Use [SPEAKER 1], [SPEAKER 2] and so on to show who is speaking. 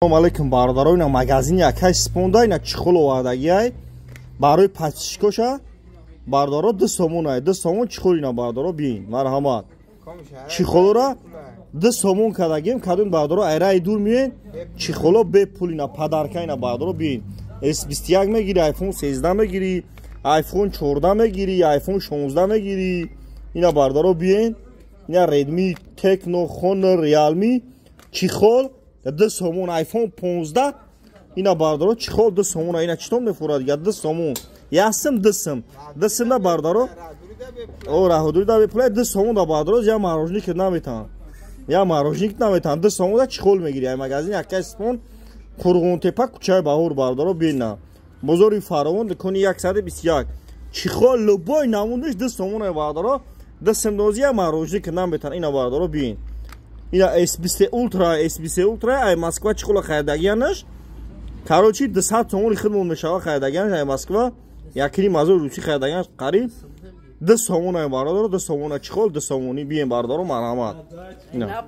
[SPEAKER 1] Салом алейкум, бародаро. Ина магазини акай Спонда, ина чехол овардагиай барои подписчикоша, бародаро. 2 сомон ай, 2 сомон чехол. Ина, бародаро, биин, марҳамат. Чехолора 2 сомон кардагим. Кадом бародаро айраи дур миен, чехоло бепул, ина подарка. Ина, бародаро, биин. С21 мегири, iPhone 13 мегири, iPhone 14 мегири, iPhone 16 мегири. Ина, бародаро, биен. Ина Redmi, Tecno, Honor, Realme, чехол 2 сомон. iPhone 15, ина, бародаро, чехол 2 сомон. Ина читон мефурад дига? 2 сомон, ясим 2 сим, 2 сим да, бародаро. О, раҳодури да бепула, 2 сомон да, бародаро. Я мороженик наметан, я мороженик наметан. 2 сомон да чехол мегири ай магазин акай Спон, Қурғонтепа, кӯчаи Баҳор. Бародаро, бина, бозори Фаровон, дукони 121. Чехол любой намудаш 2 сомон ай, бародаро. 2 сим дози, я мороженик наметан. Ина, бародаро, биин. Ина S23 Ultra, S23 Ultra ай Москва чехола харидагиянаш. Короче, 200 сомони хидмон мешава харидагиянаш ай Москва. Якини мазор русӣ харидагиянаш қариб 2 сомон ай, бародаро, 2 сомона чехол, 2 сомони. Бием, бародаро, марҳамат. Ина.